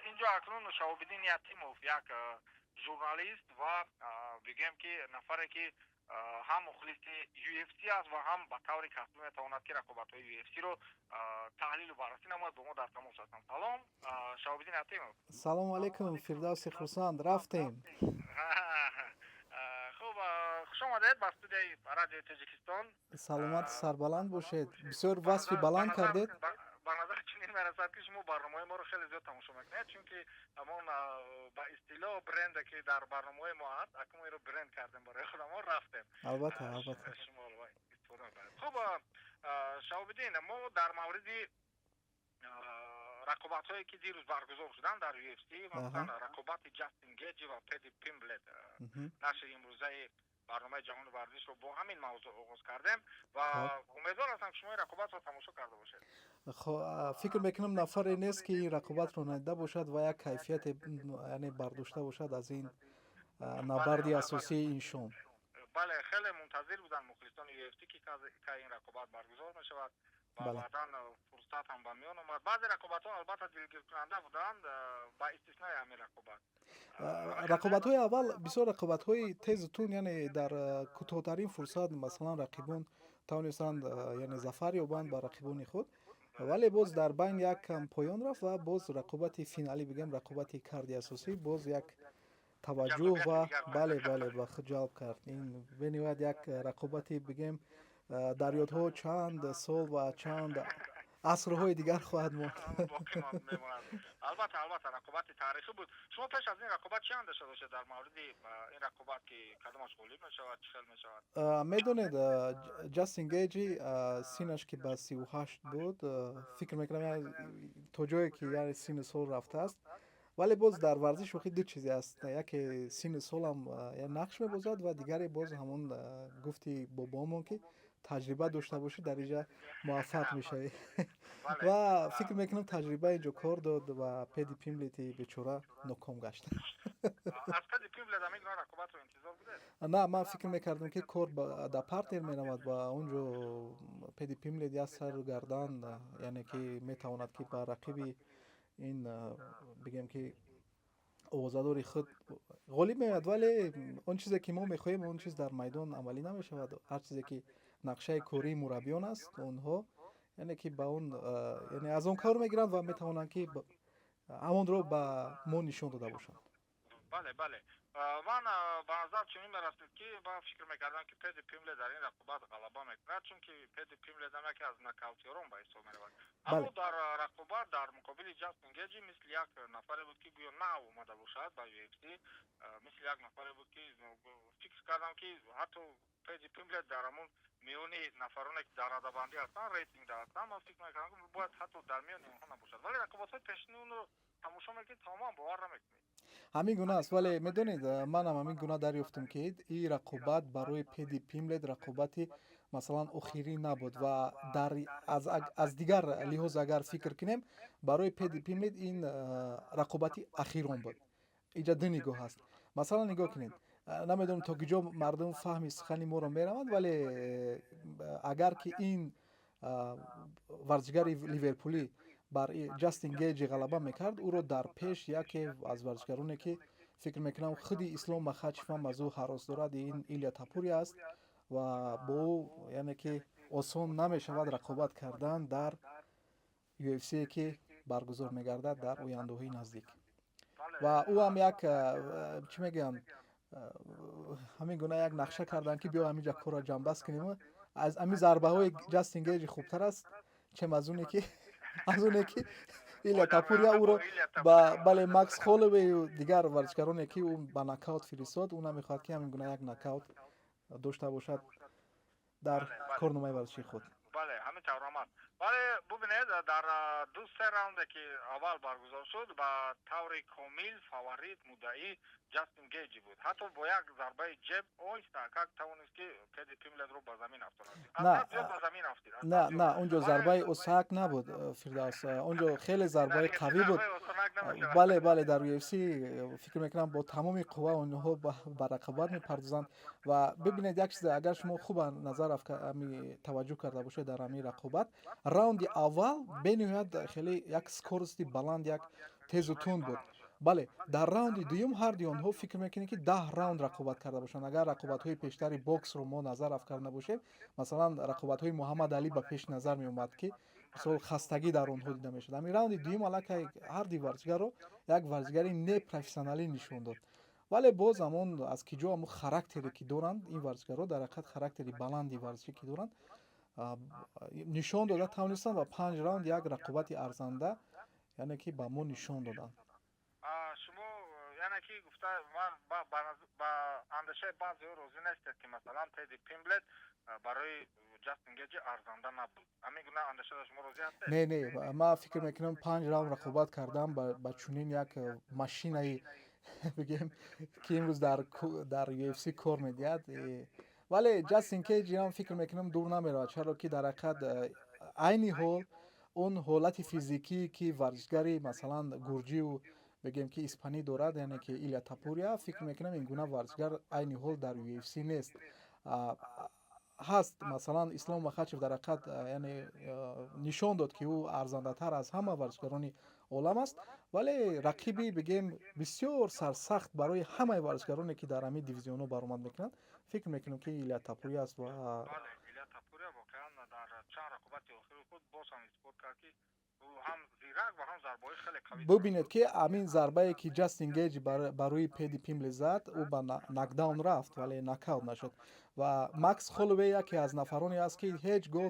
Инҷо акнун Шаҳобиддин Ятимов, як журналист ва бигӯем, ки нафаре, ки ҳам мухлиси UFC аст ва ҳам ба таври касбӣ метавонад, ки рақобатҳои UFC-ро таҳлилу баррасӣ намояд, бо мо дар тамос ҳастанд. Салом, Шаҳобиддин Ятимов. Салому алайкум, Фирдавси Хурсанд, рафтем. Хуб, хуш омадед ба студияи Радиои Тоҷикистон. Саломату сарбаланд бошед. Бисёр васфи баланд кардед. Ба назар чунин мерасад, ки шумо барномаҳои моро хеле зиёд тамошо мекунед, чунки ҳамон ба истилоҳ бренде, ки дар барномаҳои мо ҳаст, акнун инро бренд кардем барои худамо, рафтем. Албатта, албатта. Шумо истифода мебаред. Хуб, Шаҳобиддин, мо дар мавриди рақобатҳое, ки дирӯз баргузор шуданд дар UFC, махсусан рақобати Ҷастин Геҷи ва Педи Пимблет, нашри имрӯзаи барномаи «Ҷаҳони варзишро» бо ҳамин мавзӯъ оғоз кардем ва умедвор ҳастам, ки шумо ин рақобатро тамошо карда бошед. Фикр мекунам, нафаре нест, ки ин рақобатро надида бошад ва як кайфияте, яъне, бардошта бошад аз ин набарди асосии ин шом. Бале, хеле мунтазир буданд мухлисони UFC, ки кай ин рақобат баргузор мешавад, ва баъдан фурсат ҳам ба миён омад. Баъзе рақобатҳо, албатта, дилгиркунанда буданд, ба истиснои ҳамин рақобат. Рақобатҳои аввал бисёр рақобатҳои тезу тунд, яъне дар кӯтоҳтарин фурсат, масалан, рақибон тавонистанд, яъне, зафар ёбанд ба рақибони худ, вале боз дар байн як кам поён рафт ва боз рақобати финалӣ, бигӯем, рақобати карди асосӣ боз як таваҷҷӯҳ ва, бале, ба худ ҷалб кард. Ин бениҳоят як рақобати, бигӯем, дар ёдҳо чанд сол ва чанд асрҳои дигар хоҳад монд. Албатта, албатта, рақобати таърихӣ буд. Шумо пеш аз ин рақобат чӣ андеша доштед дар мавриди ин рақобат, ки кадомаш ғолиб мешавад, чӣ хел мешавад? Медонед, Ҷастин Геҷи синаш ки ба 38 буд, фикр мекунам, то ҷое ки, яъне, синну сол рафтааст, вале боз дар варзиш охи ду чизе аст: яке синну солам нақш мебозад ва дигаре боз ҳамон гуфти бобоамон, ки таҷриба дошта бошӣ, дар инҷа муваффақ мешавӣ. Ва фикр мекунам, таҷриба инҷо кор дод ва Педи Пимблети бечора ноком гашт. На, ман фикр мекардам, ки кор дар партер меравад ва он ҷо Педи Пимблет як сару гардан, яъне ки метавонад, ки ба рақиби ин, бигем, ки овозадори худ ғолиб меояд, вале он чизе, ки мо мехоҳем, он чиз дар майдон амалӣ намешавад. Ҳар чизе, ки нақшаи кории мураббиён аст, онҳо, яъне ки ба он, яъне, аз он кор мегиранд ва метавонанд, ки ҳамонро ба мо нишон дода бошанд. Бале, ман ба назар чунин мерасид, ки ман фикр мекардам, ки Педи Пимблет дар ин рақобат ғалаба мекунад, чунки Педи Пимблет ҳам яке аз нокаутёрон ба ҳисоб меравад, аммо дар рақобат дар муқобили Ҷастин Геҷи мисли як нафаре буд, ки гӯё нав омада бошад ба UFC, мисли як нафаре буд, ки фикр кардам, ки ҳатто Педи Пимблет дар ҳамон миёни нафароне, ки дар радабандӣ ҳастанд, рейтингда ҳастанд, ман фикр мекардам, ки бояд ҳатто дар миёни онҳо набошад, вале рақобатҳои пешини онро тамошо мекунед, тамоман бовар намекунед. Ҳамин гуна аст, вале медонед, манам ҳамин гуна дарёфтам, ки ин рақобат барои Педи Пимблет рақобати, масалан, охирӣ набуд ва дар аз дигар лиҳоз агар фикр кунем, барои Педи Пимблет ин рақобати ахирон буд. Инҷа ду нигоҳ аст. Масалан, нигоҳ кунед, намедонам, то куҷо мардум фаҳми сухани моро мераванд, вале агар ки ин варзишгари ливерпулӣ бар Ҷастин Геҷи ғалаба мекард, ӯро дар пеш яке аз варзишгароне, ки фикр мекунам, худи Ислом Махачев ҳам аз ӯ ҳарос дорад, ин Илия Тапурия аст ва бо ӯ, яъне ки, осон намешавад рақобат кардан дар UFC, ки баргузор мегардад дар ояндаҳои наздик. Ва ӯ ҳам як, чӣ мегӯянд, ҳамин гуна як нақша карданд, ки биё ҳаминҷа корро ҷамъбаст кунем, аз ҳамин зарбаҳои Ҷастин Геҷи хубтар аст, чем аз оне ки Илия Тапурия ӯро ба, бале, Макс Холлоуэю дигар варзишгароне, ки ӯ ба нокаут фиристод. Ӯ намехоҳад, ки ҳамин гуна як нокаут дошта бошад дар корномаи варзишии худ. Бале, ҳамин тавр омад, вале бубинед, дар ду се раунде, ки аввал баргузор шуд, ба таври комил фаворит, муддаӣ Ҷастин Гейҷи буд. Ҳатто бо як зарбаи ҷеб оҳиста как тавонист, ки Педи Пимлетро ба замин афтонад. Ба замин афтид. На, на, он ҷо зарбаи осак набуд, Фирдавс, он ҷо хеле зарбаи қавӣ буд. Бале, бале, дар UFC фикр мекунам, бо тамоми қувва онҳо ба рақобат мепардозанд. Ва бибинед, як чизе, агар шумо хуб назар таваҷҷӯҳ карда бошед, дар ҳамин рақобат раунди аввал бениҳоят хеле як скорости баланд, як тезу тунд буд. Бале, дар раунди дуюм ҳарди онҳо фикр мекунед, ки 10 раунд рақобат карда бошанд. Агар рақобатҳои пештари боксро мо назар афкарда набошем, масалан, рақобатҳои Муҳаммад Алӣ ба пеш назар меомад, ки мисол хастагӣ дар онҳо дида мешуд. Ҳамин раунди дуюм аллакай ҳарди варзишгарро як варзишгари непрофессионалӣ нишон дод. Вале боз ҳамон аз ки ҷо ҳамон характере, ки доранд ин варзишгарҳо, дар ҳақиқат характери баланди варзишӣ, ки доранд, нишон дода тавонистанд ва панҷ раунд як рақобати арзанда, яъне ки ба мо нишон доданд. Шумо, яъне ки гуфта, ман ба андешаи баъзеҳо розӣ нестед, ки масалан Теди Пимблет барои Ҷастин Геҷи арзанда набуд. Ҳамин гуна андешада шумо розӣ ҳастед? Не, не, ман фикр мекунам, панҷ раунд рақобат кардам ба чунин як машинаи, бигем, ки имрӯз дар UFC кор медиҳад. Вале Ҷастин Кейҷи ҳам фикр мекунам, дур намеравад, чаро ки дар ҳақиқат айни ҳол он ҳолати физикӣ, ки варзишгари масалан гурҷиву, бигем, ки испанӣ дорад, яъне ки Илия Тапурия, фикр мекунам, ин гуна варзишгар айни ҳол дар UFC нест. Ҳаст, масалан, Ислом Махачев дар ҳақиқат, яъне нишон дод, ки ӯ арзандатар аз ҳама варзишгарони олам аст, вале рақиби, бигем, бисёр сарсахт барои ҳамаи варзишгароне, ки дар ҳамин дивизионҳо баромад мекунанд, фикр мекунам, ки Илия Тапурия аст. Ва Илия Тапурия воқеан дар чанд рақобати охири худ боз ҳам исбот кард, ки ҳам зирак ва ҳам зарбаҳои хеле қавӣ. Бубинед, ки ҳамин зарбае, ки Ҷастин Гейҷ ба рӯи Педи Пимблет зад, ӯ ба нокдаун рафт, вале нокаут нашуд. Ва Макс Холловей яке аз нафароне аст, ки ҳеҷ гоҳ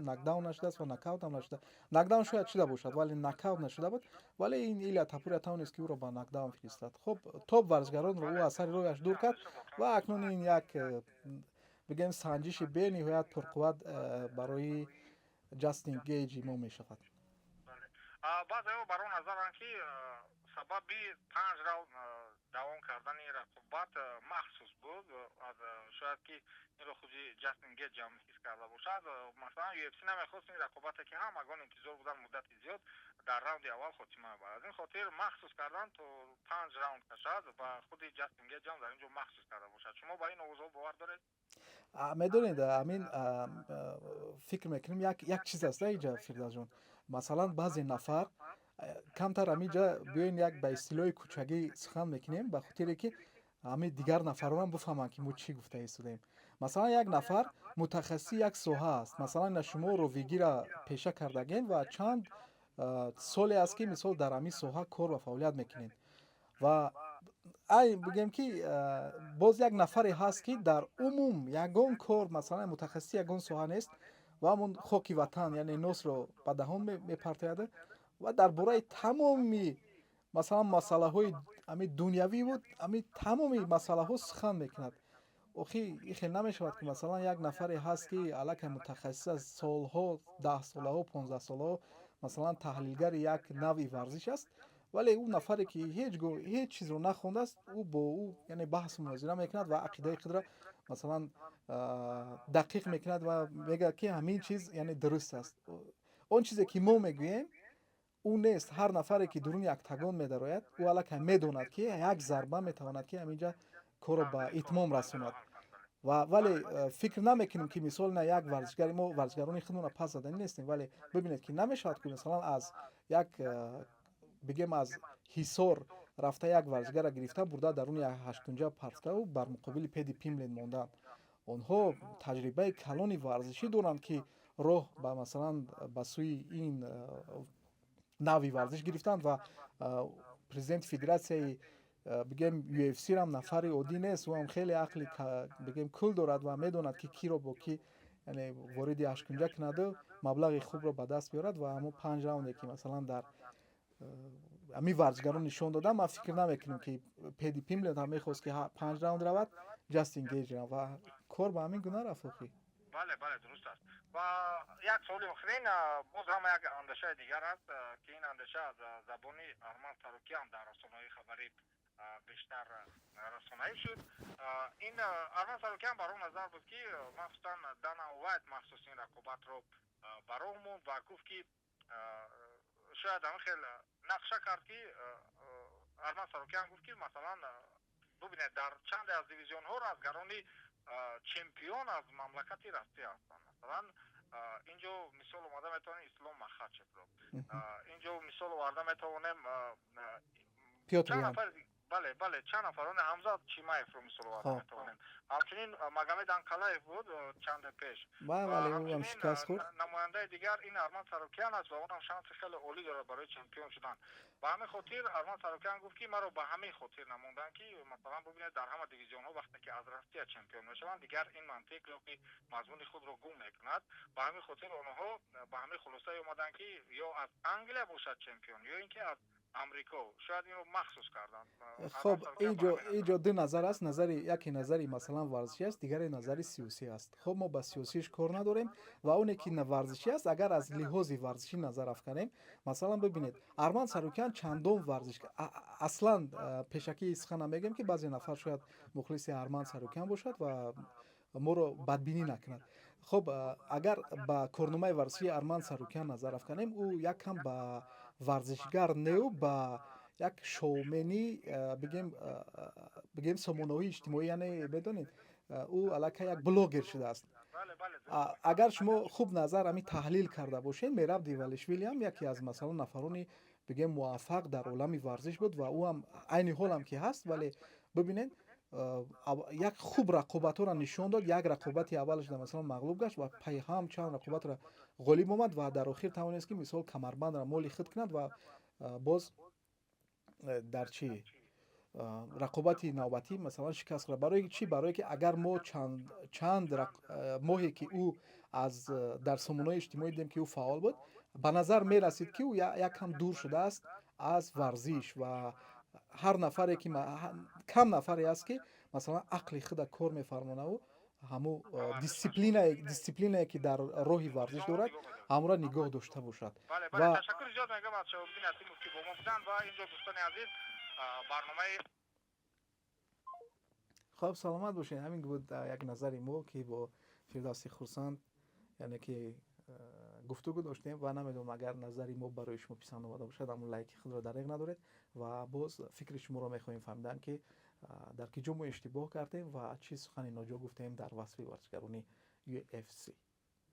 нокдаун нашудааст ва нокаутам нашуда. Нокдаун шояд шуда бошад, вале нокаут нашуда буд. Вале ин Илия Тапурия тавонист, ки ӯро ба нокдаун фиристад. Хуб, топ варзишгаронро ӯ аз сари роҳяш дур кард. Ва акнун ин як, бигем, санҷиши бениҳоят пурқувват барои Ҷастин Гейҷи мо мешавад. Баъзеҳо бар он назаранд, ки сабаби панҷ раунд давом кардани рақобат махсус буд. Аз шояд ки инро худи Ҷастин Геҷ ҳам ҳис карда бошад. Масалан, UFC намехост ин рақобате, ки ҳамагон интизор буданд муддати зиёд, дар раунди аввал хотима ёбад. Аз ин хотир махсус кардан, то панҷ раунд кашад ва худи Ҷастин Геҷ ҳам дар ин ҷо махсус карда бошад. Шумо ба ин овозҳо бовар доред? Медонед, ҳамин фикр мекунем, як чиз аст иҷа, Фирдавсҷон. Масалан, баъзе нафар камтар ҳаминҷа, биёен, як ба истилоҳи кӯчагӣ сухан мекунем, ба хотире ки ҳамин дигар нафаронам бифаҳманд, ки мо чӣ гуфта истодаем. Масалан, як нафар мутахассиси як соҳа аст. Масалан, ина шумо ровигира пеша кардагем ва чанд соле аст, ки мисол дар ҳамин соҳа кор ва фаъолият мекунед. Ва ай бигем, ки боз як нафаре ҳаст, ки дар умум ягон кор, масалан, мутахассиси ягон соҳа нест ва ҳамон хоки ватан, яъне носро ба даҳон мепартояд ва дар бораи тамоми, масалан, масъалаҳои ҳамин дунявӣ буд, ҳамин тамоми масъалаҳо сухан мекунад. Охи, ин хел намешавад, ки масалан як нафаре ҳаст, ки аллакай мутахассис аст, солҳо, 10 солаҳо, 15 солаҳо, масалан, таҳлилгари як навъи варзиш аст, вале ӯ нафаре, ки ҳеҷ гоҳ ҳеҷ чизро нахондааст, ӯ бо ӯ, яъне, баҳсу мунозира мекунад ва ақидаи худро, масалан, дақиқ мекунад ва мегӯяд, ки ҳамин чиз, яъне, дуруст аст. Он чизе, ки мо мегӯем, ӯ нест. Ҳар нафаре, ки дуруни октагон медарояд, ӯ аллакай медонад, ки як зарба метавонад, ки ҳаминҷа корро ба итмом расонад. Ва вале фикр намекунем, ки мисол на як варзишгари мо, варзишгарони худмонро пас заданӣ нестем, вале бибинед, ки намешавад, ки масалан аз як, бигем, аз Ҳисор рафта, як варзишгарро гирифта бурда, даруни ҳашткунҷа партофтаву бар муқобили Педи Пимблет мондаанд. Онҳо таҷрибаи калони варзишӣ доранд, ки роҳ ба, масалан, ба сӯи ин навъи варзиш гирифтанд. Ва президенти федератсияи, бигем, UFC-рам нафари оддӣ нест. Ӯ ҳам хеле ақли, бигем, кул дорад ва медонад, ки киро бо ки, яъне, вориди ҳашткунҷа кунаду маблағи хубро ба даст биёрад. Ва ҳамон панҷ раунде, ки масалан дар ҳамин варзишгарон нишон додам, ман фикр намекунам, ки Педи Пимблет ҳам мехост, ки панҷ раунд равад, Ҷастин Гейҷ ва кор ба ҳамин гуна рафт охи. Бале, дуруст аст. Ва як суоли охирин, боз ҳама як андешаи дигар аст, ки ин андеша аз забони Арман Сарукян дар расонаҳои хабарӣ бештар расонаӣ шуд. Ин Арман Сарукян бар он назар буд, ки махсусан Дана Уайт махсус ин рақобатро ба роҳ монд ва гуфт, ки Шояд ҳамин хел нақша кард, ки Арман Сарукян гуфт, ки масалан, бубинед, дар чанде аз дивизионҳо разгарони чемпион аз мамлакати Россия ҳастанд. Масалан, инҷо мисол омада метавонем Ислом Махачевро, инҷо мисол оварда метавонем Пётр. Бале, чанд нафароне, Ҳамзат Чимаевро мисол оварда метавонем. Ҳамчунин Магомед Анкалаев буд чанде пеш. Бале, ӯам шикаст хӯрд. Намояндаи дигар ин Арман Сарукян аст ва онам шанси хеле олӣ дорад барои чемпион шудан. Ба ҳамин хотир Арман Сарукян гуфт, ки маро ба ҳамин хотир намонданд, ки масалан, бубинед, дар ҳама дивизионҳо вақте ки аз Россия чемпион мешаванд, дигар ин мантиқ ё ки мазмуни худро гум мекунад. Ба ҳамин хотир онҳо ба ҳамин хулосае омаданд, ки ё аз Англия бошад чемпион, ё ин ки аз Амрико. Шояд инро махсус карданд. Хоб, инҷо ду назар аст. Назари яке назари, масалан, варзишӣ аст, дигаре назари сиёсӣ аст. Хоб, мо ба сиёсиш кор надорем ва оне ки варзишӣ аст, агар аз лиҳози варзишӣ назар афканем, масалан, бибинед, Арман Сарукян чандон варзиш аслан, пешакии сухан мегӯем, ки баъзе нафар шояд мухлиси Арман Сарукян бошад ва моро бадбинӣ накунад. Хоб, агар ба корномаи варзишии Арман Сарукян назар афканем, ӯ як кам ба варзишгар неу ба як шоумени, бигем, сомонаҳои иҷтимоӣ, яъне медонед, ӯ аллакай як блогер шудааст. Агар шумо хуб назар ҳамин таҳлил карда бошед, Мераб Двалишвили ҳам яке аз, масалан, нафарони, бигем, муваффақ дар олами варзиш буд ва ӯ ҳам айни ҳолам ки ҳаст. Вале бибинед, як хуб рақобатҳоро нишон дод. Як рақобати аввалаш, масалан, мағлуб гашт ва пайҳам чанд рақобатро ғолиб омад ва дар охир тавонист, ки мисол, камарбандро моли худ кунад ва боз дар чӣ рақобати навбатӣ, масалан, шикаст хӯрд. Барои чӣ? Барое ки агар мо чанд моҳе ки ӯ аз дар сомонаҳои иҷтимоӣ дидем, ки ӯ фаъол буд, ба назар мерасид, ки ӯ як кам дур шудааст аз варзиш. Ва ҳар нафаре ки, кам нафаре аст, ки масалан, ақли худа кор мефармонаву ҳамун дисциплинае, ки дар роҳи варзиш дорад, ҳамонро нигоҳ дошта бошад. Ва ташаккури зиёд мегӯям аз Шаҳобиддин Асимов, ки бо мо буданд. Ва инҷо, дӯстони азиз, барномаи Хоб, саломат бошед. Ҳамин буд як назари мо, ки бо Фирдавси Хурсанд, яъне ки, гуфтугӯ доштем. Ва намедонам, агар назари мо барои шумо писанд омада бошад, ҳамун лайки худро дареғ надоред. Ва боз фикри шуморо мехоҳем фаҳмидан, ки дар ки ҷо мо иштибоҳ кардем ва чӣ сухани ноҷо гуфтем дар васфи варзишгарони UFC.